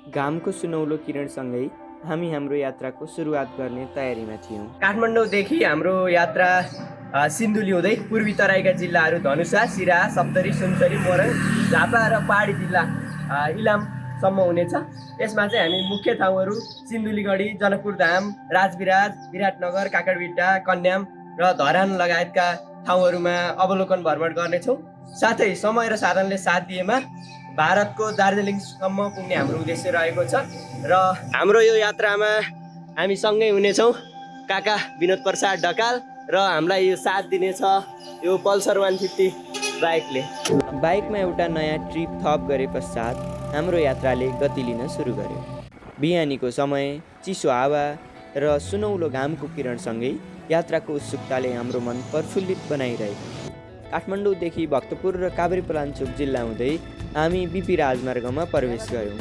घामको सुनौलो किरणसँगै हामी हाम्रो यात्राको सुरुवात गर्ने तयारीमा थियौँ। काठमाडौँदेखि हाम्रो यात्रा सिन्धुली हुँदै पूर्वी तराईका जिल्लाहरू धनुषा, सिराहा, सप्तरी, सुनसरी, मोरङ, झापा र पहाडी जिल्ला इलामसम्म हुनेछ। यसमा चाहिँ हामी मुख्य ठाउँहरू सिन्धुलीगढी, जनकपुरधाम, राजविराज, विराटनगर, काकडभिट्टा, कन्याम र धरान लगायतका ठाउँहरूमा अवलोकन भ्रमण गर्नेछौँ। साथै समय र साधनले साथ दिएमा भारतको दार्जिलिङसम्म पुग्ने हाम्रो उद्देश्य रहेको छ र हाम्रो यो यात्रामा हामी सँगै हुनेछौँ काका विनोद प्रसाद ढकाल र हामीलाई यो साथ दिनेछ यो पल्सर 150 बाइकले। बाइकमा एउटा नयाँ ट्रिप थप गरे पश्चात हाम्रो यात्राले गति लिन सुरु गर्यो। बिहानीको समय, चिसो हावा र सुनौलो घामको किरणसँगै यात्राको उत्सुकताले हाम्रो मन प्रफुल्लित बनाइरहेको। काठमाडौँदेखि भक्तपुर र काभ्रेपलाञ्चोक जिल्ला हुँदै हामी बिपी राजमार्गमा प्रवेश गऱ्यौँ।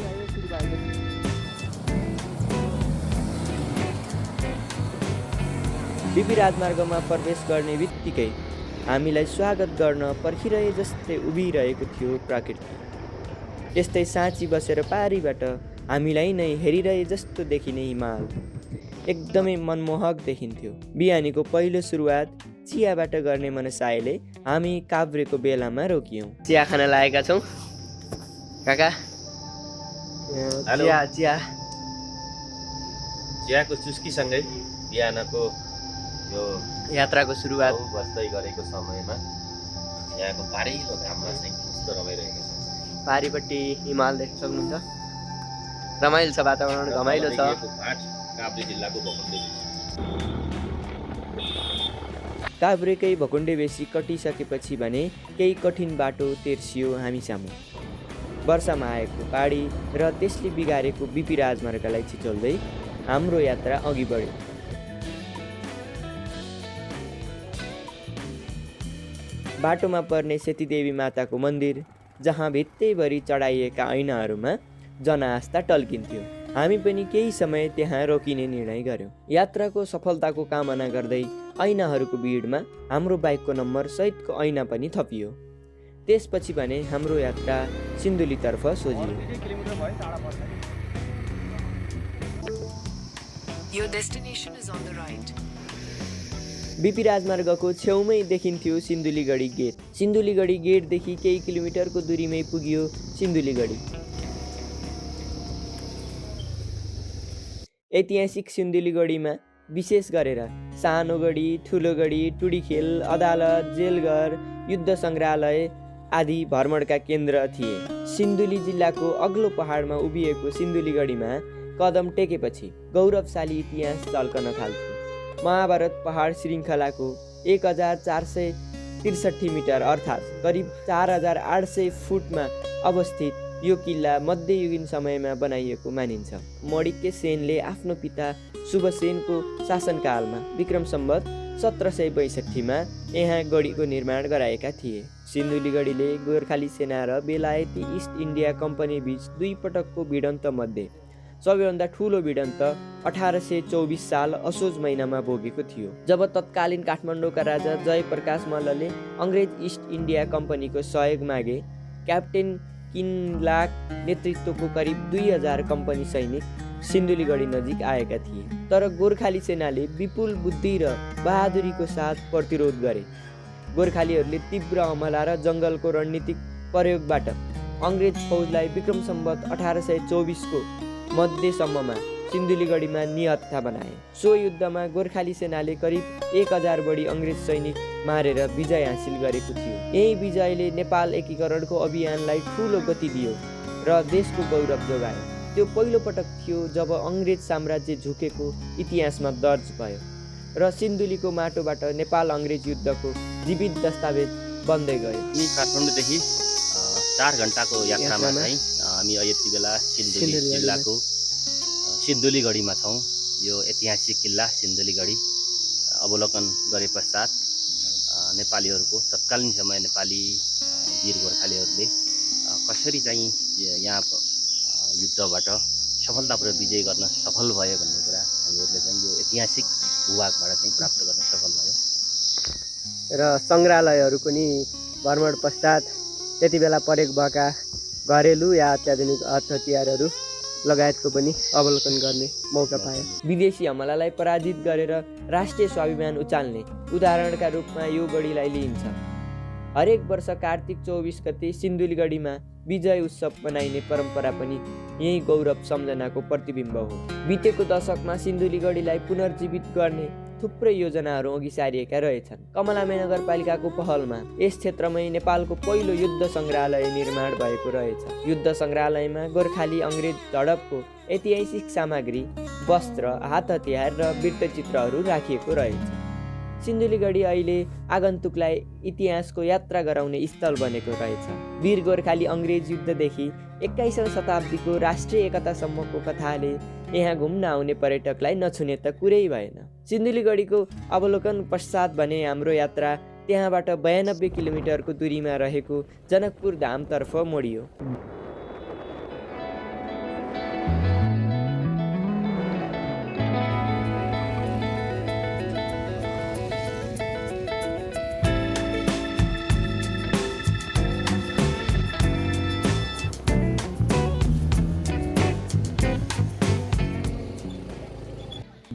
बिपी राजमार्गमा प्रवेश गर्ने बित्तिकै हामीलाई स्वागत गर्न पर्खिरहे जस्तै उभिरहेको थियो प्रकृति। त्यस्तै साँची बसेर पारीबाट हामीलाई नै हेरिरहे जस्तो देखिने हिमाल एकदमै मनमोहक देखिन्थ्यो। बिहानीको पहिलो सुरुवात चियाबाट गर्ने मनसायले हामी काभ्रेको बेलामा रोकियौँ। चिया खान लागेका छौँ काका। चियाको चुस्कीसँगै बिहानको यो यात्राको सुरुवात बस्दै गरेको समयमा यहाँको पारिलो घाममा चाहिँ कस्तो रमाइरहेको छ। पारीपट्टि हिमाल देख्न सक्नुहुन्छ। रमाइलो छ, वातावरण घमाइलो छ। काभ्रे जिल्लाको भकुण्डे काभ्रेकै भकुण्डे बेसी कटिसकेपछि भने केही कठिन बाटो तेर्सियो हामी सामु। वर्षामा आएको पाडी र त्यसले बिगारेको बिपी राजमार्गलाई छिचोल्दै हाम्रो यात्रा अघि बढ्यो। बाटोमा पर्ने सेतीदेवी माताको मन्दिर, जहाँ भित्तैभरि चढाइएका ऐनाहरूमा जनआस्था टल्किन्थ्यो। हामी पनि केही समय त्यहाँ रोकिने निर्णय गर्यौँ। यात्राको सफलताको कामना गर्दै ऐनाहरूको भिडमा हाम्रो बाइकको नम्बर सहितको ऐना पनि थपियो। त्यसपछि भने हाम्रो यात्रा सिन्धुलीतर्फ सोझियो। बिपी राजमार्गको छेउमै देखिन्थ्यो सिन्धुलीगढी गेट। सिन्धुलीगढी गेटदेखि केही किलोमिटरको दुरीमै पुगियो सिन्धुलीगढी। ऐतिहासिक सिन्धुलीगढीमा विशेष गरेर सानो गढी, ठुलो गढी, टुडीखेल, अदालत, जेलघर, युद्ध सङ्ग्रहालय आदि भ्रमणका केन्द्र थिए। सिन्धुली जिल्लाको अग्लो पहाडमा उभिएको सिन्धुलीगढीमा कदम टेकेपछि गौरवशाली इतिहास झल्कन थाल्थ्यो। महाभारत पहाड श्रृङ्खलाको 1463 मिटर अर्थात् करिब 4800 फुटमा अवस्थित यो किल्ला मध्ययुगीन समयमा बनाइएको मानिन्छ। मणिके सेनले आफ्नो पिता शुभसेनको शासनकालमा विक्रम सम्वत 1762 यहाँ गढीको निर्माण गराएका थिए। सिन्धुलीगढीले गोर्खाली सेना र बेलायती इस्ट इन्डिया कम्पनी बीच दुई पटकको भिडन्त मध्ये सबैभन्दा ठुलो भिडन्त 1824 साल असोज महिनामा भोगेको थियो, जब तत्कालीन काठमाडौँका राजा जयप्रकाश मल्लले अङ्ग्रेज इस्ट इन्डिया कम्पनीको सहयोग मागे। क्याप्टेन किनलाक नेतृत्वको करिब 2000 कम्पनी सैनिक सिन्धुलीगढी नजिक आएका थिए, तर गोर्खाली सेनाले विपुल बुद्धि र बहादुरीको साथ प्रतिरोध गरे। गोर्खालीहरूले तीव्र हमला र जङ्गलको रणनीतिक प्रयोगबाट अङ्ग्रेज फौजलाई विक्रम सम्वत 1824 को मध्यसम्ममा सिन्धुलीगढीमा निहत्था बनाए। सो युद्धमा गोर्खाली सेनाले करिब 1000 बढी अङ्ग्रेज सैनिक मारेर विजय हासिल गरेको थियो। यही विजयले नेपाल एकीकरणको अभियानलाई ठुलो गति दियो र देशको गौरव जोगायो। त्यो पहिलो पटक थियो जब अङ्ग्रेज साम्राज्य झुकेको इतिहासमा दर्ज भयो र सिन्धुलीको माटोबाट नेपाल अङ्ग्रेज युद्धको जीवित दस्तावेज बन्दै गयो। काठमाडौँदेखि 4 घण्टाको यात्रामा चाहिँ हामी यति बेला सिन्धुली जिल्लाको सिन्धुलीगढीमा छौँ। यो ऐतिहासिक किल्ला सिन्धुलीगढी अवलोकन गरे पश्चात नेपालीहरूको तत्कालीन समय नेपाली वीर गोर्खालीहरूले कसरी चाहिँ यहाँ युद्धबाट सफलतापूर्वक विजय गर्न सफल भयो भन्ने कुरा हामीहरूले चाहिँ यो ऐतिहासिक भूभागबाट चाहिँ प्राप्त गर्न सफल भयो। र सङ्ग्रहालयहरू पनि भ्रमण पश्चात त्यति बेला प्रयोग भएका घरेलु या अत्याधुनिक हतियारहरू लगायतको पनि अवलोकन गर्ने मौका पाएँ। विदेशी हमलालाई पराजित गरेर राष्ट्रिय स्वाभिमान उचाल्ने उदाहरणका रूपमा यो गढीलाई लिइन्छ। हरेक वर्ष कार्तिक 24 गते सिन्धुलीगढीमा विजय उत्सव मनाइने परम्परा पनि यही गौरव सम्झनाको प्रतिबिम्ब हो। बितेको दशकमा सिन्धुलीगढीलाई पुनर्जीवित गर्ने थुप्रै योजनाहरू अघि सारिएका रहेछन्। कमलामाई नगरपालिकाको पहलमा यस क्षेत्रमै नेपालको पहिलो युद्ध सङ्ग्रहालय निर्माण भएको रहेछ। युद्ध सङ्ग्रहालयमा गोर्खाली अङ्ग्रेज झडपको ऐतिहासिक सामग्री, वस्त्र, हात हतियार र वृत्तचित्रहरू राखिएको रहेछ। सिन्धुलीगढी अहिले आगन्तुकलाई इतिहासको यात्रा गराउने स्थल बनेको रहेछ। वीर गोर्खाली अङ्ग्रेज युद्धदेखि 21औं शताब्दीको राष्ट्रिय एकतासम्मको कथाले यहाँ घुम्न आउने पर्यटकलाई नछुने त कुरै भएन। सिन्धुलीगढीको अवलोकन पश्चात भने हाम्रो यात्रा त्यहाँबाट 92 किलोमिटरको दूरीमा रहेको जनकपुर धामतर्फ मोडियो।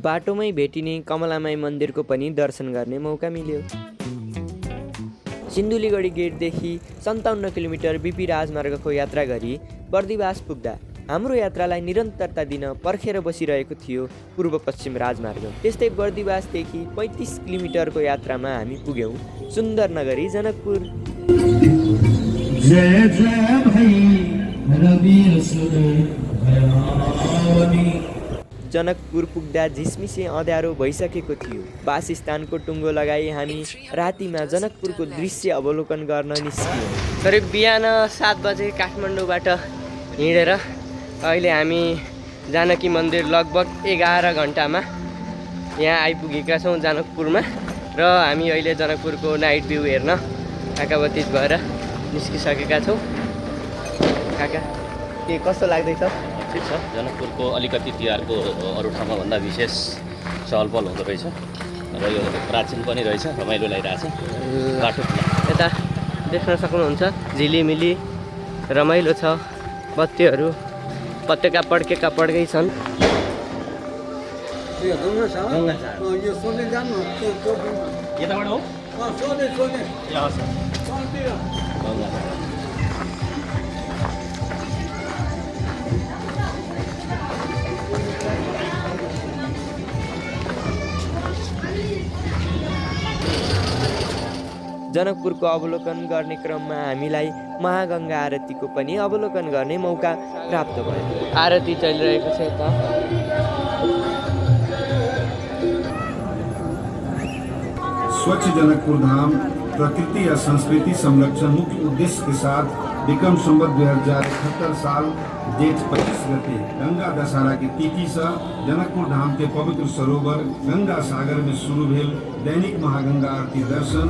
बाटोमै भेटिने कमलामाई मन्दिरको पनि दर्शन गर्ने मौका मिल्यो। सिन्धुलीगढी गेटदेखि 57 किलोमिटर बिपी राजमार्गको यात्रा गरी बर्दिवास पुग्दा हाम्रो यात्रालाई निरन्तरता दिन पर्खेर बसिरहेको थियो पूर्व पश्चिम राजमार्ग। त्यस्तै बर्दिवासदेखि 35 किलोमिटरको यात्रामा हामी पुग्यौँ सुन्दर नगरी जनकपुर। जय जय भई रवि जनकपुर पुग्दा झिसमिसे अँध्यारो भइसकेको थियो। वासस्थानको टुङ्गो लगाई हामी रातिमा जनकपुरको दृश्य अवलोकन गर्न निस्कियौँ। करिब बिहान 7 बजे काठमाडौँबाट हिँडेर अहिले हामी जानकी मन्दिर लगभग 11 घन्टामा यहाँ आइपुगेका छौँ जनकपुरमा। र हामी अहिले जनकपुरको नाइट भ्यू हेर्न काकाबतीत भएर निस्किसकेका छौँ। काका के कस्तो लाग्दैछ? ठिक छ, जनकपुरको अलिकति तिहारको अरू ठाउँमा भन्दा विशेष चहल पहल हुँदो रहेछ र यो प्राचीन पनि रहेछ, रमाइलो लागिरहेछ। बाटो यता देख्न सक्नुहुन्छ झिलिमिली रमाइलो छ, बत्तीहरू पत्तेका पड्केका पड्कै छन्। यताबाट हो? जनकपुरको अवलोकन गर्ने क्रममा हामीलाई महागङ्गा आरतीको पनि अवलोकन गर्ने मौका प्राप्त भयो। आरती चलिरहेको छ यता। स्वच्छ जनकपुर धाम प्रकृति या संस्कृति संरक्षण मुख्य उद्देश्य के साथ विक्रम संवत 2071 साल जेठ 25 गते गंगा दशहरा की तिथि से जनकपुर धाम के पवित्र सरोवर गंगा सागर में शुरू भेल दैनिक महागंगा आरती दर्शन।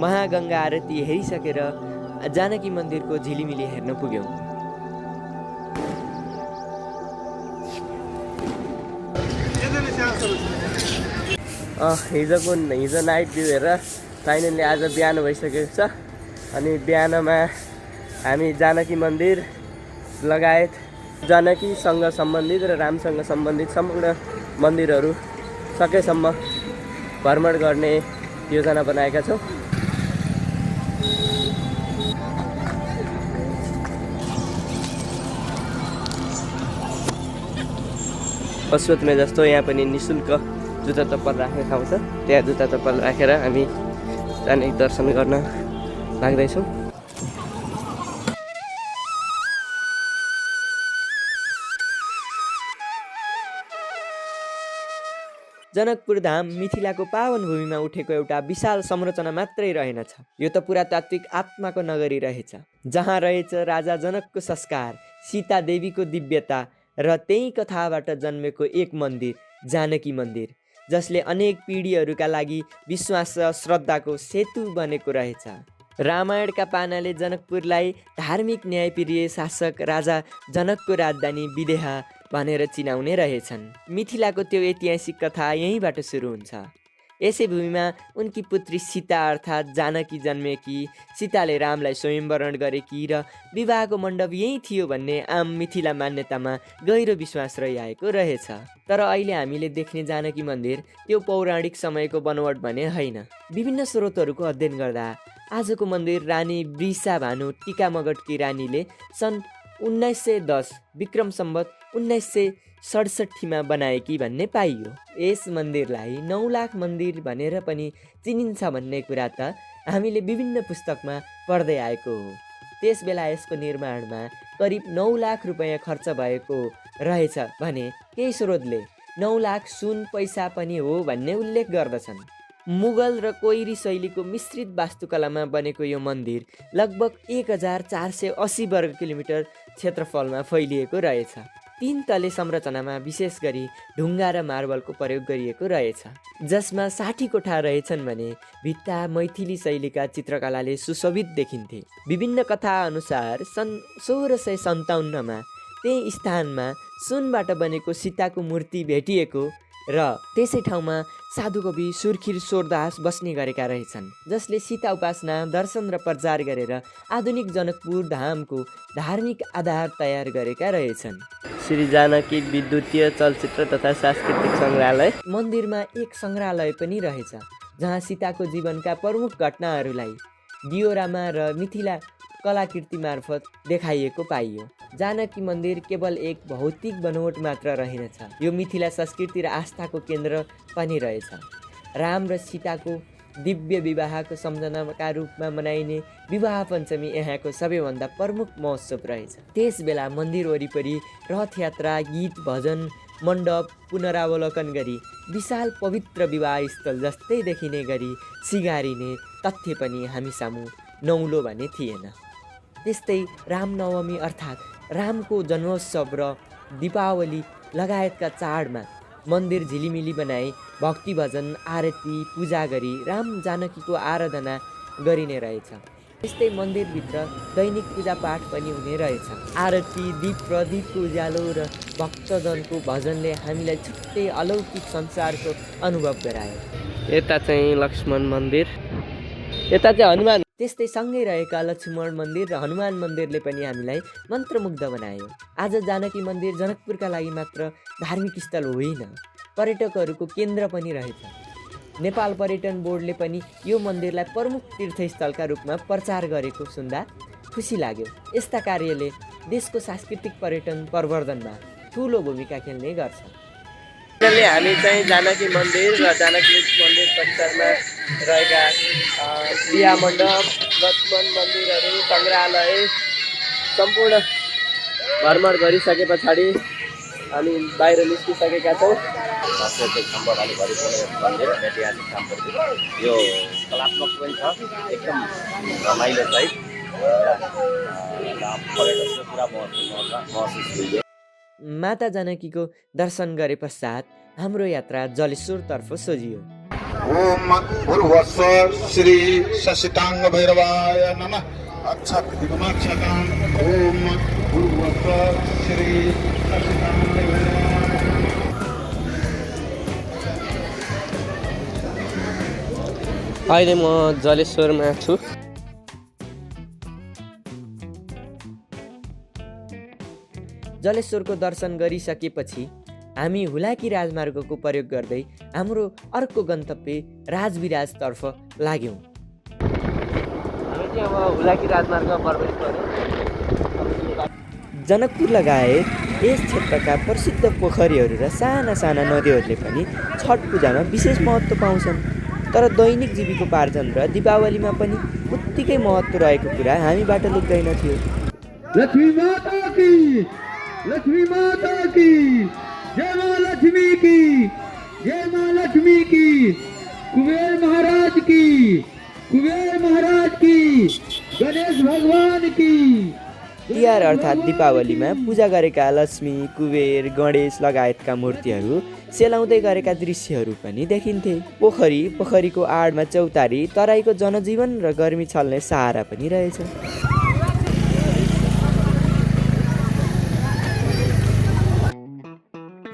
महागङ्गा आरती हेरिसकेर जानकी मन्दिरको झिलिमिली हेर्न पुग्यौँ। हिजो नाइट भ्यू हेरेर फाइनली आज बिहान भइसकेको छ। अनि बिहानमा हामी जानकी मन्दिर लगायत जानकीसँग सम्बन्धित र रामसँग सम्बन्धित समग्र मन्दिरहरू सकेसम्म भ्रमण गर्ने योजना बनाएका छौँ। पशुपतिमा जस्तो यहाँ पनि निःशुल्क जुत्ता चप्पल राख्ने ठाउँ छ। त्यहाँ जुत्ता चप्पल राखेर हामी जाने दर्शन गर्न लाग्दैछौँ। जनकपुर धाम मिथिलाको पावन भूमिमा उठेको एउटा विशाल संरचना मात्रै रहेनछ, यो त पुरातात्विक आत्माको नगरी रहेछ, जहाँ रहेछ राजा जनकको संस्कार, सीता देवीको दिव्यता र त्यही कथाबाट जन्मेको एक मन्दिर जानकी मन्दिर, जसले अनेक पिँढीहरूका लागि विश्वास र श्रद्धाको सेतु बनेको रहेछ। रामायणका पानाले जनकपुरलाई धार्मिक न्यायप्रिय शासक राजा जनकको राजधानी विदेहा भनेर चिनाउने रहेछन्। मिथिलाको त्यो ऐतिहासिक कथा यहीँबाट सुरु हुन्छ। यसै भूमिमा उनकी पुत्री सीता अर्थात् जानकी जन्मेकी, सीताले रामलाई स्वयंवरण गरेकी र विवाहको मण्डप यही थियो भन्ने आम मिथिला मान्यतामा गहिरो विश्वास रहिआएको रहेछ। तर अहिले हामीले देख्ने जानकी मन्दिर त्यो पौराणिक समयको बनोट भने होइन। विभिन्न स्रोतहरूको अध्ययन गर्दा आजको मन्दिर रानी वृषाभानु टीकामगढकी रानीले सन् 1910 विक्रम सम्वत 1967 बनाएकी भन्ने पाइयो। यस मन्दिरलाई 9 लाख मन्दिर भनेर पनि चिनिन्छ भन्ने कुरा त हामीले विभिन्न पुस्तकमा पढ्दै आएको हो। त्यस बेला यसको निर्माणमा करिब 9 लाख रुपैयाँ खर्च भएको रहेछ भने केही स्रोतले 9 लाख सुन पैसा पनि हो भन्ने उल्लेख गर्दछन्। मुगल र कोइरी शैलीको मिश्रित वास्तुकलामा बनेको यो मन्दिर लगभग 1480 वर्ग किलोमिटर क्षेत्रफलमा फैलिएको रहेछ। 3 तले संरचनामा विशेष गरी ढुङ्गा र मार्बलको प्रयोग गरिएको रहेछ, जसमा 60 कोठा रहेछन् भने भित्ता मैथिली शैलीका चित्रकलाले सुशोभित देखिन्थे। विभिन्न कथा अनुसार सन् 1657मा त्यही स्थानमा सुनबाट बनेको सीताको मूर्ति भेटिएको र त्यसै ठाउँमा साधुकवि सुर्खिर स्वरदास बस्ने गरेका रहेछन्, जसले सीता उपासना, दर्शन र प्रचार गरेर आधुनिक जनकपुर धामको धार्मिक आधार तयार गरेका रहेछन्। श्री जानकी विद्युतीय चलचित्र तथा सांस्कृतिक सङ्ग्रहालय मन्दिरमा एक सङ्ग्रहालय पनि रहेछ, जहाँ सीताको जीवनका प्रमुख घटनाहरूलाई डियोरामा र मिथिला कलाकृति मार्फत देखाइएको पाइयो। जानकी मन्दिर केवल एक भौतिक बनोट मात्र रहेनछ, यो मिथिला संस्कृति र आस्थाको केन्द्र पनि रहेछ। राम र सीताको दिव्य विवाहको सम्झनाका रूपमा मनाइने विवाह पञ्चमी यहाँको सबैभन्दा प्रमुख महोत्सव रहेछ। त्यस बेला मन्दिर वरिपरि रथयात्रा, गीत, भजन मण्डप पुनरावलोकन गरी विशाल पवित्र विवाह स्थल जस्तै देखिने गरी सिगारिने तथ्य पनि हामी सामु नौलो भने थिएन। त्यस्तै रामनवमी अर्थात् रामको जन्मोत्सव र दीपावली लगायतका चाडमा मन्दिर झिलिमिली बनाई भक्ति भजन, आरती, पूजा गरी राम जानकीको आराधना गरिने रहेछ। त्यस्तै मन्दिरभित्र दैनिक पूजापाठ पनि हुने रहेछ। आरती, दीप प्रदीपको उज्यालो र भक्तजनको भजनले हामीलाई छुट्टै अलौकिक संसारको अनुभव गरायो। यता चाहिँ लक्ष्मण मन्दिर, यता चाहिँ हनुमान। त्यस्तै सँगै रहेका लक्ष्मण मन्दिर र हनुमान मन्दिरले पनि हामीलाई मन्त्रमुग्ध बनायो। आज जानकी मन्दिर जनकपुरका लागि मात्र धार्मिक स्थल होइन, पर्यटकहरूको केन्द्र पनि रहेछ। नेपाल पर्यटन बोर्डले पनि यो मन्दिरलाई प्रमुख तीर्थस्थलका रूपमा प्रचार गरेको सुन्दा खुसी लाग्यो। यस्ता कार्यले देशको सांस्कृतिक पर्यटन प्रवर्धनमा ठुलो भूमिका खेल्ने गर्छ। हामी चाहिँ जानकी मन्दिर र जानकी मन्दिर परिसरमा रहेका बिहा मण्डप, लक्ष्मण मन्दिरहरू, सङ्ग्रहालय सम्पूर्ण भ्रमण गरिसके पछाडि हामी बाहिर निस्किसकेका छौँ। सांस्कृतिक सम्पदाले भरिपूर्ण मन्दिर, ऐतिहासिक साम्पतिक यो कलात्मक पनि छ, एकदम रमाइलो सहित पर्यटकको पुरा महसुस हुइयो। माता जानकीको दर्शन गरे पश्चात हाम्रो यात्रा जलेश्वरतर्फ सोझियो। ओम भूर्भुवस्सुः श्री शशितांग भैरवाय नमः। अक्षत दिगमाक्षतां ओम भूर्भुवस्सुः श्री शशितांग भैरवाय। अहिले म जलेश्वरमा छु। जलेश्वरको दर्शन गरिसकेपछि हामी हुलाकी राजमार्गको प्रयोग गर्दै हाम्रो अर्को गन्तव्य राजविराजतर्फ लाग्यौँ। हामी चाहिँ अब हुलाकी राजमार्गमा प्रवेश गर्यौँ। जनकपुर लगायत यस क्षेत्रका प्रसिद्ध पोखरीहरू र साना साना नदीहरूले पनि छठ पूजामा विशेष महत्त्व पाउँछन्। तर दैनिक जीविकोपार्जन र दीपावलीमा पनि उत्तिकै महत्त्व रहेको कुरा हामीबाट लुक्दैन थियो। लक्ष्मी माता की, लक्ष्मी माता की, जय मां लक्ष्मी की, जय मां लक्ष्मी की, कुबेर महाराज की, कुबेर महाराज की, गणेश भगवान की। तिहार अर्थात् दीपावलीमा पूजा गरेका लक्ष्मी, कुबेर, गणेश लगायतका मूर्तिहरू सेलाउँदै गरेका दृश्यहरू पनि देखिन्थे। पोखरीको आडमा चौतारी, तराईको जनजीवन र गर्मी छल्ने सहारा पनि रहेछ।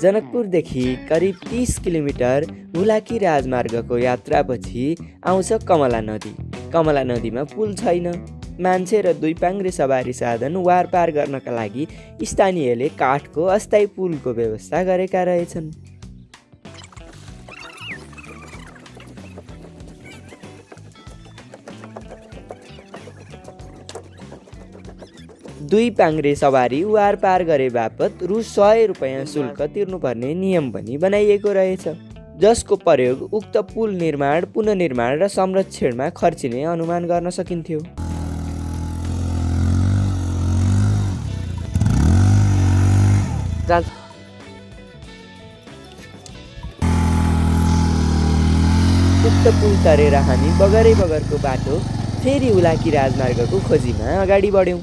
जनकपुरदेखि करिब 30 किलोमिटर हुलाकी राजमार्गको यात्रापछि आउँछ कमला नदी। कमला नदीमा पुल छैन। मान्छे र 2 पाङ्ग्रे सवारी साधन वार पार गर्नका लागि स्थानीयले काठको अस्थायी पुलको व्यवस्था गरेका रहेछन्। दुई पाङ्ग्रे सवारी वार पार गरे बापत रु 100 रुपैयाँ शुल्क तिर्नुपर्ने नियम पनि बनाइएको रहेछ, जसको प्रयोग उक्त पुल निर्माण, पुनर्निर्माण र संरक्षणमा खर्चिने अनुमान गर्न सकिन्थ्यो। उक्त पुल तरेर हामी बगरै बगरको बाटो फेरि हुलाकी राजमार्गको खोजीमा अगाडि बढ्यौँ।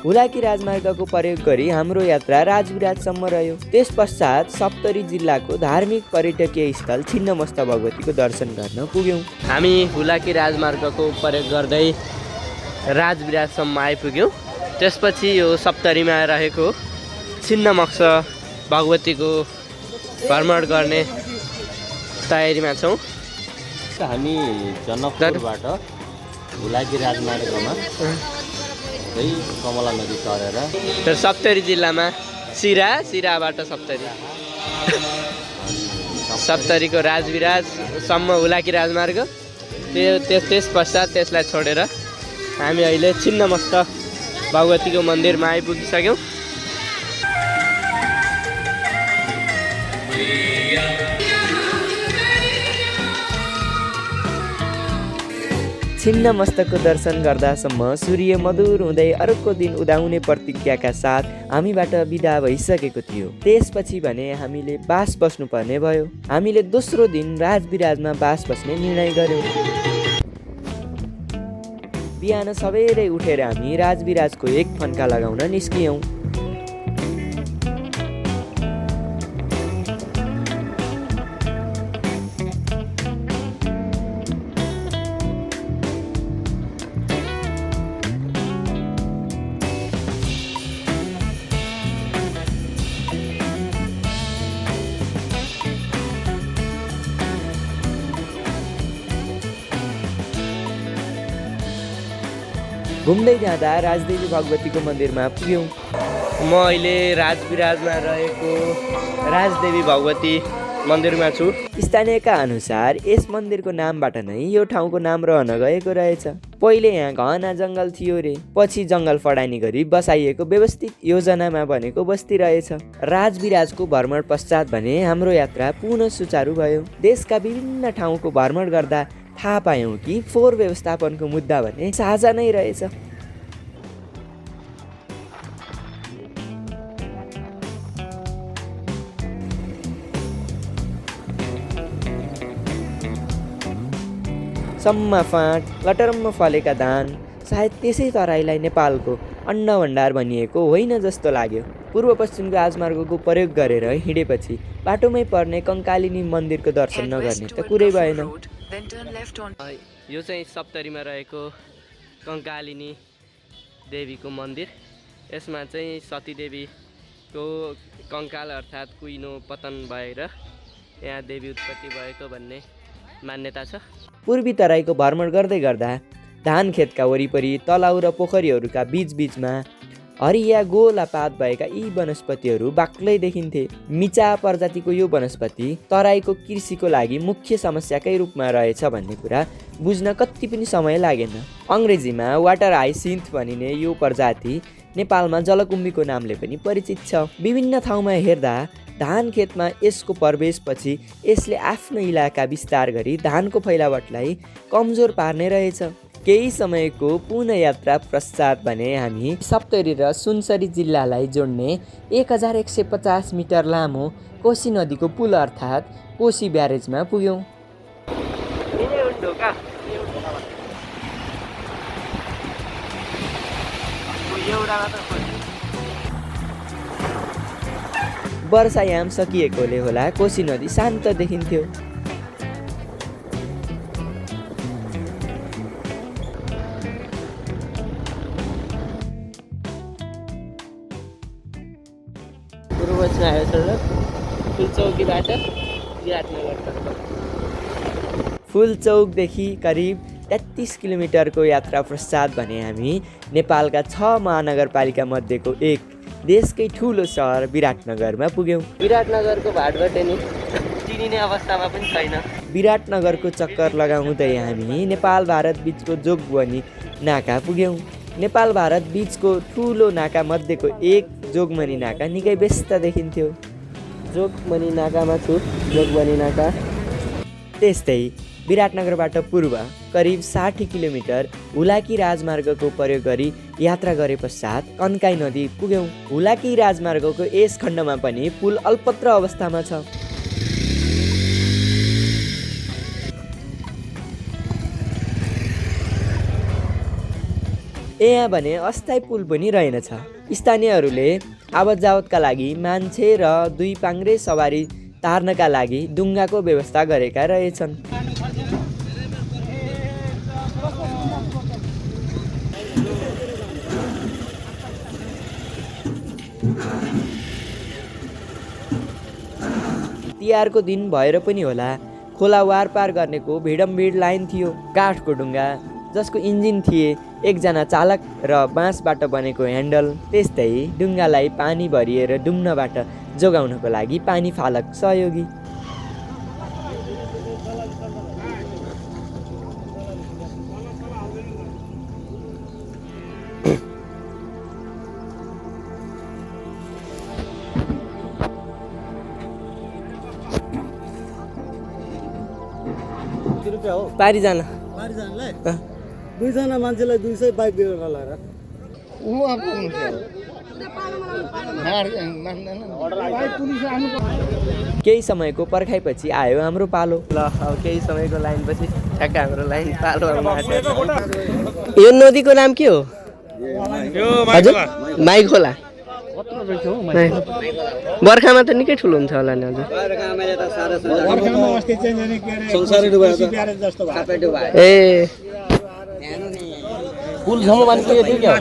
हुलाकी राजमार्गको प्रयोग गरी हाम्रो यात्रा राजविराजसम्म रह्यो। त्यस पश्चात सप्तरी जिल्लाको धार्मिक पर्यटकीय स्थल छिन्नमस्ता भगवतीको दर्शन गर्न पुग्यौँ। हामी हुलाकी राजमार्गको प्रयोग गर्दै राजविराजसम्म आइपुग्यौँ। त्यसपछि यो सप्तरीमा रहेको छिन्नमस्ता भगवतीको भ्रमण गर्ने तयारीमा छौँ। हामी जनकपुरबाट हुलाकी राजमार्गमा कमला नदी तरेर सप्तरी जिल्लामा सिराबाट सप्तरीको राजविराजसम्म हुलाकी राजमार्ग, त्यस पश्चात त्यसलाई छोडेर हामी अहिले छिन्नमस्ता भगवतीको मन्दिरमा आइपुगिसक्यौँ। छिन्नमस्ताको दर्शन गर्दासम्म सूर्य मधुर हुँदै अर्को दिन उदाउने प्रतिज्ञाका साथ हामीबाट बिदा भइसकेको थियो। त्यसपछि भने हामीले बास बस्नुपर्ने भयो। हामीले दोस्रो दिन राजविराजमा बास बस्ने निर्णय गर्यौँ। बिहान सबेरै उठेर हामी राजविराजको एक फन्का लगाउन निस्कियौँ। घुम्दै जाँदा राजदेवी भगवतीको मन्दिरमा पुग्यौँ। म अहिले राजविराजमा रहेको राजदेवी भगवती मन्दिरमा छु। स्थानीयका अनुसार यस मन्दिरको नामबाट नै यो ठाउँको नाम रहन गएको रहेछ। पहिले यहाँ घना जङ्गल थियो रे, पछि जङ्गल फडानी गरी बसाइएको व्यवस्थित योजनामा बनेको बस्ती रहेछ। राजविराजको भ्रमण पश्चात भने हाम्रो यात्रा पुनः सुचारू भयो। देशका विभिन्न ठाउँको भ्रमण गर्दा थाहा पायौँ कि फोहोर व्यवस्थापनको मुद्दा भने साझा नै रहेछ। सम्म फाँट, लटरम्म फलेका धान, सायद त्यसै तराईलाई नेपालको अन्न भण्डार भनिएको होइन जस्तो लाग्यो। पूर्व पश्चिमको राजमार्गको प्रयोग गरेर हिँडेपछि बाटोमै पर्ने कङ्कालिनी मन्दिरको दर्शन नगर्ने त कुरै भएन। यो चाहिँ सप्तरीमा रहेको कङ्कालिनी देवीको मन्दिर। यसमा चाहिँ सतीदेवीको कङ्काल अर्थात् कुइनो पतन भएर यहाँ देवी उत्पत्ति भएको भन्ने मान्यता छ। पूर्वी तराईको भ्रमण गर्दै गर्दा धान खेतका वरिपरि तलाउ र पोखरीहरूका बीचबीचमा हरिया गोला पात भएका यी वनस्पतिहरू बाक्लै देखिन्थे। मिचा प्रजातिको यो वनस्पति तराईको कृषिको लागि मुख्य समस्याकै रूपमा रहेछ भन्ने कुरा बुझ्न कति पनि समय लागेन। अङ्ग्रेजीमा वाटर हाइसिन्थ भनिने यो प्रजाति नेपालमा जलकुम्भीको नामले पनि परिचित छ। विभिन्न ठाउँमा हेर्दा धान खेतमा यसको प्रवेशपछि यसले आफ्नो इलाका विस्तार गरी धानको फैलावटलाई कमजोर पार्ने रहेछ। केही समयको पुनः यात्रा पश्चात भने हामी सप्तरी र सुनसरी जिल्लालाई जोड्ने 1150 मिटर लामो कोशी नदीको पुल अर्थात् कोशी ब्यारेजमा पुग्यौँ। वर्षायाम सकिएकोले होला कोशी नदी शान्त देखिन्थ्यो। फुलचौकीबाट विराटनगरतर्फ। फुलचौकदेखि करिब 33 किलोमिटरको यात्रा पश्चात भने हामी नेपालका 6 महानगरपालिका मध्येको एक देशकै ठुलो सहर विराटनगरमा पुग्यौँ। विराटनगरको भाटबाट नि चिनिने अवस्थामा पनि छैन। विराटनगरको चक्कर लगाउँदै हामी नेपाल भारत बिचको जोगबनी नाका पुग्यौँ। नेपाल भारत बिचको ठुलो नाका मध्येको एक जोगबनी नाका निकै व्यस्त देखिन्थ्यो। जोगबनी नाकामा छु, जोगबनी नाका। त्यस्तै विराटनगरबाट पूर्व करिब 60 किलोमिटर हुलाकी राजमार्गको प्रयोग गरी यात्रा गरे पश्चात कन्काई नदी पुग्यौँ। हुलाकी राजमार्गको यस खण्डमा पनि पुल अल्पत्र अवस्थामा छ। यहाँ भने अस्थायी पुल पनि रहेनछ। स्थानीयहरूले आवत जावतका लागि मान्छे र 2 पाङ्ग्रे सवारी तार्नका लागि डुङ्गाको व्यवस्था गरेका रहेछन्। तिहारको दिन भएर पनि होला, खोला वारपार गर्नेको भिडमभिड लाइन थियो। काठको डुङ्गा जसको इन्जिन थिए, एकजना चालक र बाँसबाट बनेको ह्यान्डल। त्यस्तै डुङ्गालाई पानी भरिएर डुब्नबाट जोगाउनको लागि पानी फालक सहयोगी। पारिजान 2जना मान्छेलाई 200 बाइक दिएर लगाएर केही समयको पर्खाइपछि आयो हाम्रो पालो। ल अब केही समयको लाइनपछि ठ्याक्क हाम्रो लाइन पालोमा आएको। यो नदीको नाम के हो? हजुर, माई खोला। बर्खामा त निकै ठुलो हुन्छ होला नि हजुर। ए पुलसम्म पानी पुगेको थियो क्या?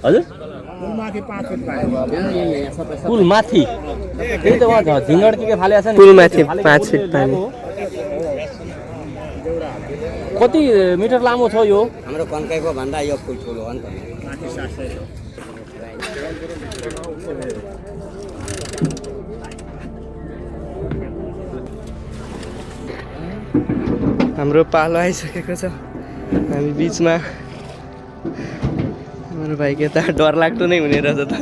हजुर, पुल माथि त्यही त वहाँ झिङ्गड के फालेको छ नि, पुल माथि 5 फिट पानी। कति मिटर लामो छ यो? हाम्रो कन्काईको भन्दा यो पुल ठुलो हो नि त। हाम्रो पालो आइसकेको छ। हामी बिचमा मेरो भाइ के त डर लाग्दो नै हुने रहेछ त।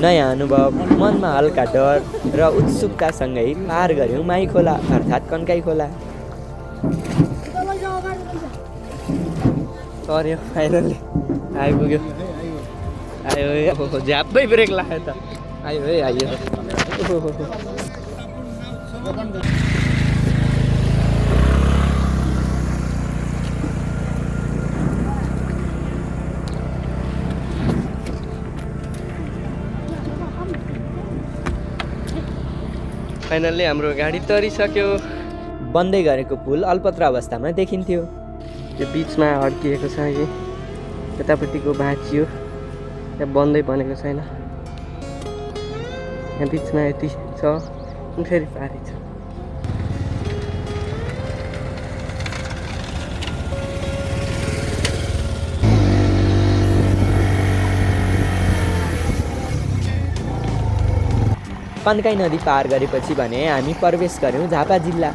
नयाँ अनुभव, मनमा हल्का डर र उत्सुकतासँगै पार गऱ्यौँ माई खोला अर्थात् कन्काई खोला। सर्यो फाइनल्ली आइपुग्यो। आयो झ्याप्पै ब्रेक लाग्यो त। आयो है, आयो। फाइनल्ली हाम्रो गाडी तरिसक्यो। बन्दै गरेको पुल अल्पत्र अवस्थामा देखिन्थ्यो। यो बिचमा अड्किएको छ कि यतापट्टिको भाँचियो, यहाँ बन्दै बनेको छैन। यहाँ बिचमा यति छ, फेरि पारी छ। कन्काई नदी पार गरेपछि भने हामी प्रवेश गऱ्यौँ झापा जिल्ला।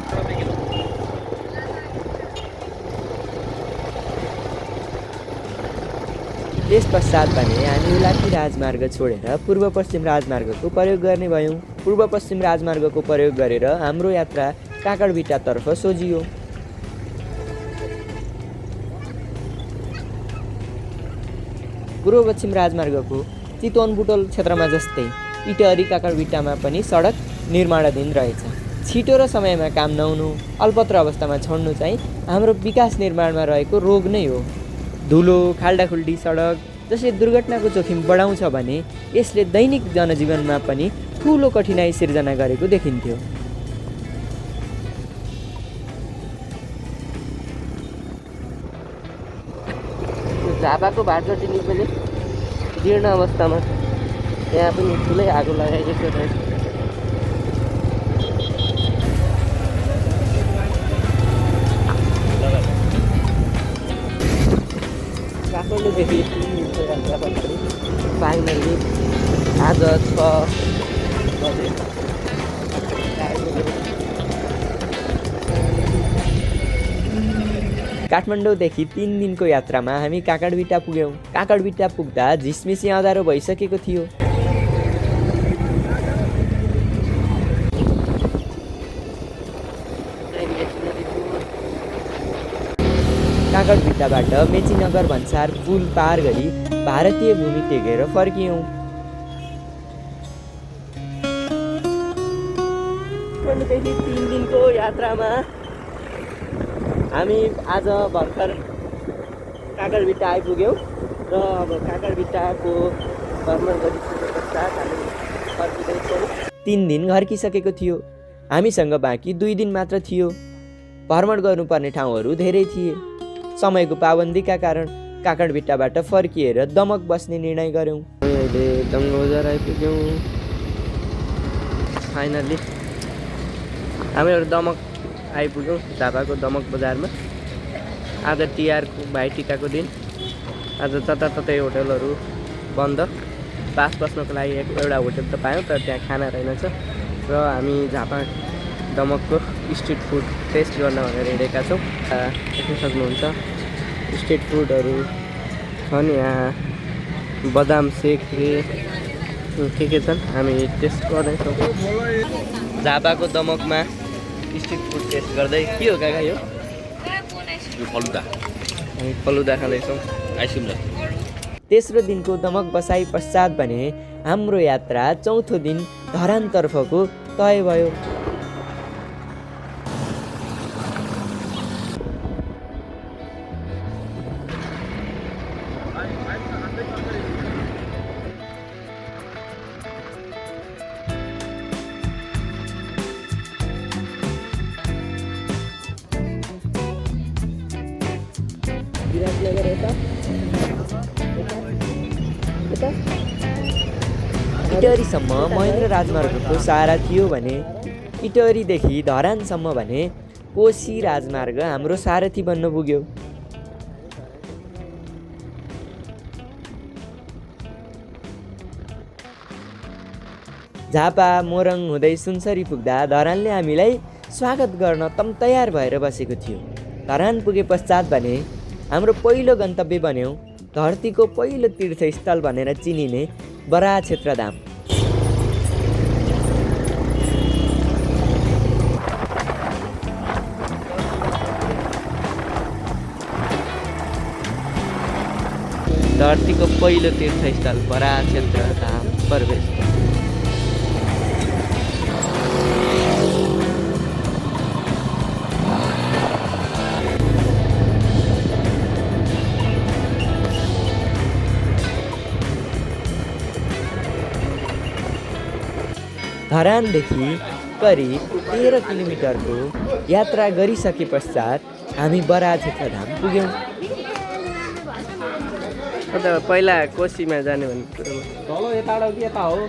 त्यस पश्चात भने हामी हुलाकी राजमार्ग छोडेर पूर्व पश्चिम राजमार्गको प्रयोग गर्ने भयौँ। पूर्व पश्चिम राजमार्गको प्रयोग गरेर हाम्रो यात्रा काँकडभिट्टातर्फ सोझियो। पूर्व पश्चिम राजमार्गको चितवन बुटोल क्षेत्रमा जस्तै इटहरी काँकडभिट्टामा पनि सडक निर्माणाधीन रहेछ। छिटो र समयमा काम नहुनु, अल्पत्र अवस्थामा छोड्नु चाहिँ हाम्रो विकास निर्माणमा रहेको रोग नै हो। धुलो, खाल्डाखुल्डी सडक जसले दुर्घटनाको जोखिम बढाउँछ भने यसले दैनिक जनजीवनमा पनि ठुलो कठिनाइ सिर्जना गरेको देखिन्थ्यो। झापाको भाटजटी निस्केले जीर्ण अवस्थामा यहाँ पनि ठुलै आगो लगाइएको रहेछ। काठमाडौँदेखि 3 दिनको यात्रा पछाडि फाइनली आज 6 बजे काठमाडौँदेखि 3 दिनको यात्रामा हामी काँकडभिट्टा पुग्यौँ। काँकडभिट्टा पुग्दा झिसमिसी अँधारो भइसकेको थियो। काँकडभिट्टाबाट मेचीनगर भन्सार पुल पार गरी भारतीय भूमि टेकेर फर्कियौँ। काठमाडौँदेखि 3 दिनको यात्रामा हामी आज भर्खर काँकडभिट्टा आइपुग्यौँ र अब काँकडभिट्टाको भ्रमण गरिसके पश्चात हामी फर्किँदैछौँ। 3 दिन घर्किसकेको थियो। हामीसँग बाँकी 2 दिन मात्र थियो। भ्रमण गर्नुपर्ने ठाउँहरू धेरै थिए। समयको पाबन्दीका कारण काँकडभिट्टाबाट फर्किएर दमक बस्ने निर्णय गऱ्यौँ। अहिले दमबजार आइपुग्यौँ। फाइनल्ली हामीहरू दमक आइपुग्यौँ, झापाको दमक बजारमा। आज तिहारको भाइटिकाको दिन। आज जताततै होटलहरू बन्द। पास बस्नको लागि एउटा होटल त पायौँ, तर त्यहाँ खाना रहेनछ र हामी झापा दमकको स्ट्रिट फुड टेस्ट गर्न भनेर हिँडेका छौँ। देख्न सक्नुहुन्छ स्ट्रिट फुडहरू छन् यहाँ। बदाम सेक के छन्, हामी टेस्ट गर्दैछौँ। झापाको दमकमा स्ट्रिट फुड टेस्ट गर्दै। के हो काका यो? फलुदा। हामी फलुदा खाँदैछौँ। आइसक्रिम। तेस्रो दिनको दमक बसाइ पश्चात भने हाम्रो यात्रा चौथो दिन धरानतर्फको तय भयो। विराटनगर यता इटहरीसम्म महेन्द्र राजमार्गको सहारा थियो भने इटहरीदेखि धरानसम्म भने कोशी राजमार्ग हाम्रो सारथी बन्न पुग्यो। झापा मोरङ हुँदै सुनसरी पुग्दा धरानले हामीलाई स्वागत गर्न तम तयार भएर बसेको थियो। धरान पुगे पश्चात भने हाम्रो पहिलो गन्तव्य बन्यो धरतीको पहिलो तीर्थस्थल भनेर चिनिने बराह क्षेत्रधाम। धरतीको पहिलो तीर्थस्थल बराह क्षेत्रधाम प्रवेश। धरानदेखि करिब 13 किलोमिटरको यात्रा गरिसके पश्चात हामी बराह क्षेत्रधाम पुग्यौँ। अन्त पहिला कोशीमा जाने भन्ने कुरो यता हो।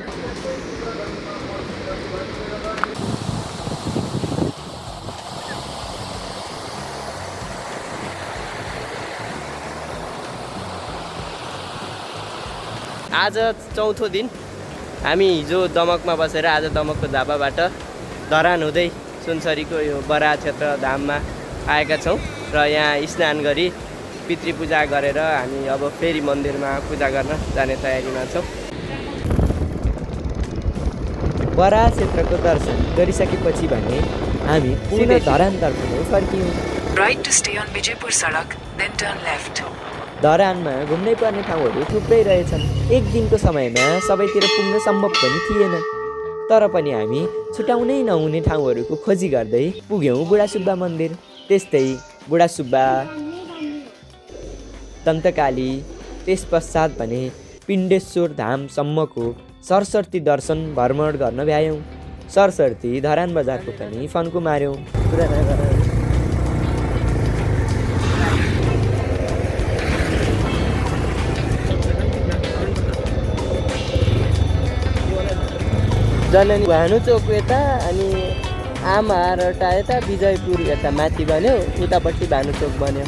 आज चौथो दिन। हामी हिजो दमकमा बसेर आज दमकको झापाबाट धरान हुँदै सुनसरीको यो बराह क्षेत्रधाममा आएका छौँ र यहाँ स्नान गरी पितृपूजा गरेर हामी अब फेरि मन्दिरमा पूजा गर्न जाने तयारीमा छौँ। बराह क्षेत्रको दर्शन गरिसकेपछि भने हामी पुनः धरानतर्फ फर्कियौँ। Right to stay on Vijaypur Sadak, then turn left. धरानमा घुम्नै पर्ने ठाउँहरू थुप्रै रहेछन्। एक दिनको समयमा सबैतिर पुग्न सम्भव पनि थिएन, तर पनि हामी छुटाउनै नहुने ठाउँहरूको खोजी गर्दै पुग्यौँ बुढासुब्बा मन्दिर। त्यस्तै बुढासुब्बा, दन्तकाली, त्यस पश्चात भने पिण्डेश्वर धामसम्मको सरस्वती दर्शन भ्रमण गर्न भ्यायौँ। सरस्वती धरान बजारको पनि फन्को मार्यौँ। जननी भानु चोक यता अनि आमारटा यता विजयपुर यता माथि बन्यो उतापट्टि भानु चोक बन्यो।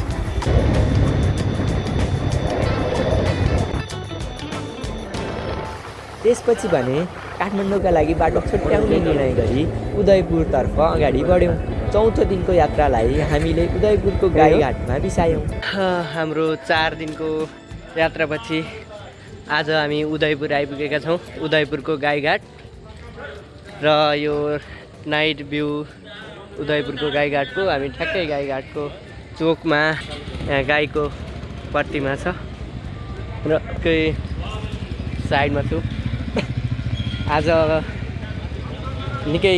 त्यसपछि भने काठमाडौँका लागि बाटो छुट्याउने निर्णय गरी उदयपुरतर्फ अगाडि बढ्यौँ। चौथो दिनको यात्रालाई हामीले उदयपुरको गाईघाटमा बिसायौँ। हाम्रो 4 दिनको यात्रापछि आज हामी उदयपुर आइपुगेका छौँ। उदयपुरको गाईघाट र यो नाइट भ्यू उदयपुरको गाईघाटको। हामी ठ्याक्कै गाईघाटको चोकमा यहाँ गाईको प्रतिमा छ र केही साइडमा छु। आज निकै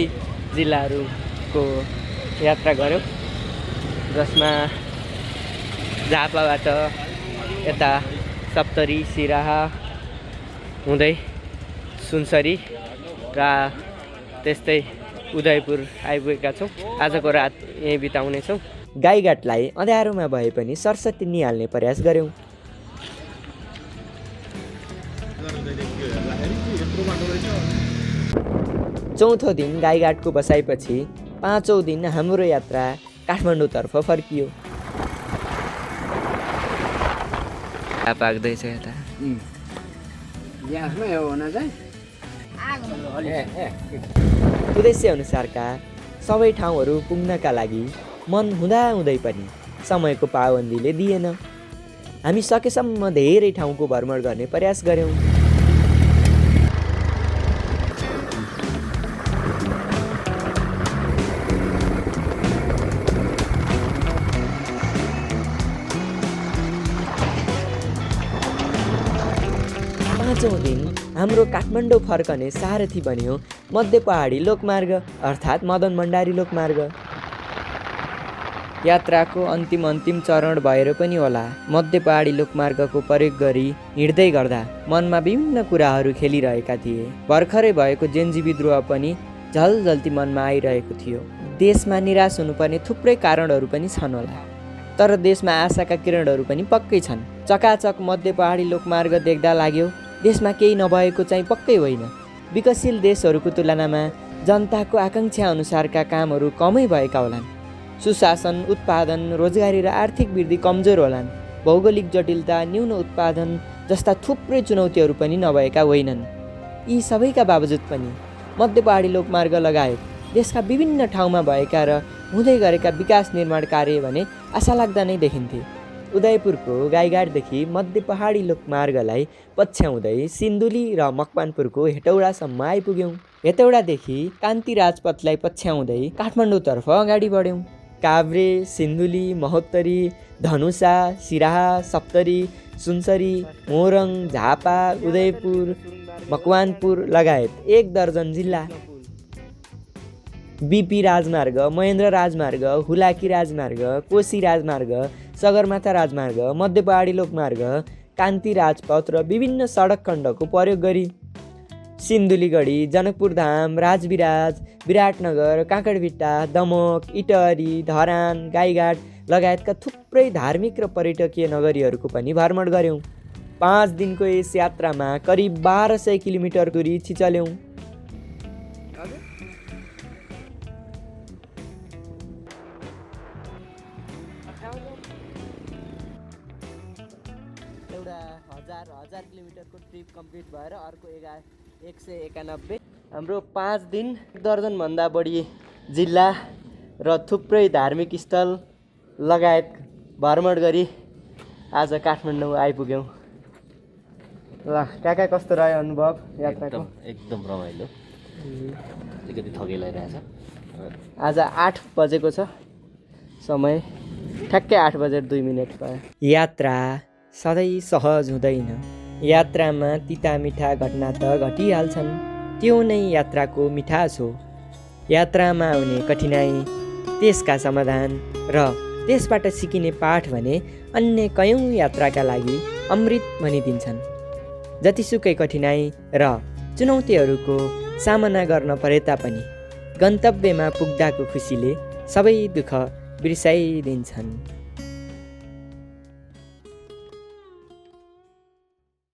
जिल्लाहरूको यात्रा गऱ्यौँ जसमा झापाबाट यता सप्तरी सिराहा हुँदै सुनसरी र त्यस्तै उदयपुर आइपुगेका छौँ। आजको रात यहीँ बिताउनेछौँ। गाईघाटलाई अँध्यारोमा भए पनि सरस्वती निहाल्ने प्रयास गऱ्यौँ। चौथो दिन गाईघाटको बसाइपछि पाँचौँ दिन हाम्रो यात्रा काठमाडौँतर्फ फर्कियो। पाक्दैछ यता उद्देश्य अनुसारका सबै ठाउँहरू पुग्नका लागि मन हुँदाहुँदै पनि समयको पाबन्दीले दिएन। हामी सकेसम्म धेरै ठाउँको भ्रमण गर्ने प्रयास गऱ्यौँ। पाँचौँ दिन हाम्रो काठमाडौँ फर्कने सारथी बन्यो मध्य पहाडी लोकमार्ग अर्थात् मदन भण्डारी लोकमार्ग। यात्राको अन्तिम चरण भएर पनि होला मध्य पहाडी लोकमार्गको प्रयोग गरी हिँड्दै गर्दा मनमा विभिन्न कुराहरू खेलिरहेका थिए। भर्खरै भएको जेन्जी विद्रोह पनि झलझल्ती मनमा आइरहेको थियो। देशमा निराश हुनुपर्ने थुप्रै कारणहरू पनि छन् होला, तर देशमा आशाका किरणहरू पनि पक्कै छन्। चकाचक मध्य पहाडी लोकमार्ग देख्दा लाग्यो देशमा केही नभएको चाहिँ पक्कै होइन। विकसशील देशहरूको तुलनामा जनताको आकाङ्क्षा अनुसारका कामहरू कमै भएका होलान्। सुशासन, उत्पादन, रोजगारी र आर्थिक वृद्धि कमजोर होलान्। भौगोलिक जटिलता, न्यून उत्पादन जस्ता थुप्रै चुनौतीहरू पनि नभएका होइनन्। यी सबैका बावजुद पनि मध्य पहाडी लोकमार्ग लगायत देशका विभिन्न ठाउँमा भएका र हुँदै गरेका विकास निर्माण कार्य भने आशालाग्दा नै देखिन्थे। उदयपुरको गाईघाटदेखि मध्य पहाडी लोकमार्गलाई पछ्याउँदै सिन्धुली र मकवानपुरको हेटौडासम्म आइपुग्यौँ। हेटौडादेखि कान्ति राजपथलाई पछ्याउँदै काठमाडौँतर्फ अगाडि बढ्यौँ। काभ्रे, सिन्धुली, महोत्तरी, धनुषा, सिराहा, सप्तरी, सुनसरी, मोरङ, झापा, उदयपुर, मकवानपुर लगायत 1 दर्जन जिल्ला, बिपी राजमार्ग, महेन्द्र राजमार्ग, हुलाकी राजमार्ग, कोशी राजमार्ग, सगरमाथा राजमार्ग, मध्य पहाडी लोकमार्ग, कान्ति राजपथ र विभिन्न सडक खण्डको प्रयोग गरी सिन्धुलीगढी, जनकपुरधाम, राजविराज, विराटनगर, काँकडभिट्टा, दमक, इटहरी, धरान, गाईघाट लगायतका थुप्रै धार्मिक र पर्यटकीय नगरीहरूको पनि भ्रमण गऱ्यौँ। 5 दिनको यस यात्रामा करिब 1200 किलोमिटर दूरी छिचल्यौँ। हजार किलोमिटरको ट्रिप कम्प्लिट भएर अर्को 191। हाम्रो 5 दिन 1 दर्जनभन्दा बढी जिल्ला र थुप्रै धार्मिक स्थल लगायत भ्रमण गरी आज काठमाडौँ आइपुग्यौँ। ल काका कस्तो रह्यो अनुभव यात्राको? एकदम रमाइलो, अलिकति थकै लागिरहेछ। आज 8 बजेको छ समय, ठ्याक्कै 8 बजेर 2 मिनट भयो। यात्रा सधैँ सहज हुँदैन। यात्रामा तिता मिठा घटना त घटिहाल्छन्, त्यो नै यात्राको मिठास हो। यात्रामा आउने कठिनाई, त्यसका समाधान र त्यसबाट सिकिने पाठ भने अन्य कयौँ यात्राका लागि अमृत भनिदिन्छन्। जतिसुकै कठिनाई र चुनौतीहरूको सामना गर्न परे तापनि गन्तव्यमा पुग्दाको खुसीले सबै दुःख बिर्साइदिन्छन्।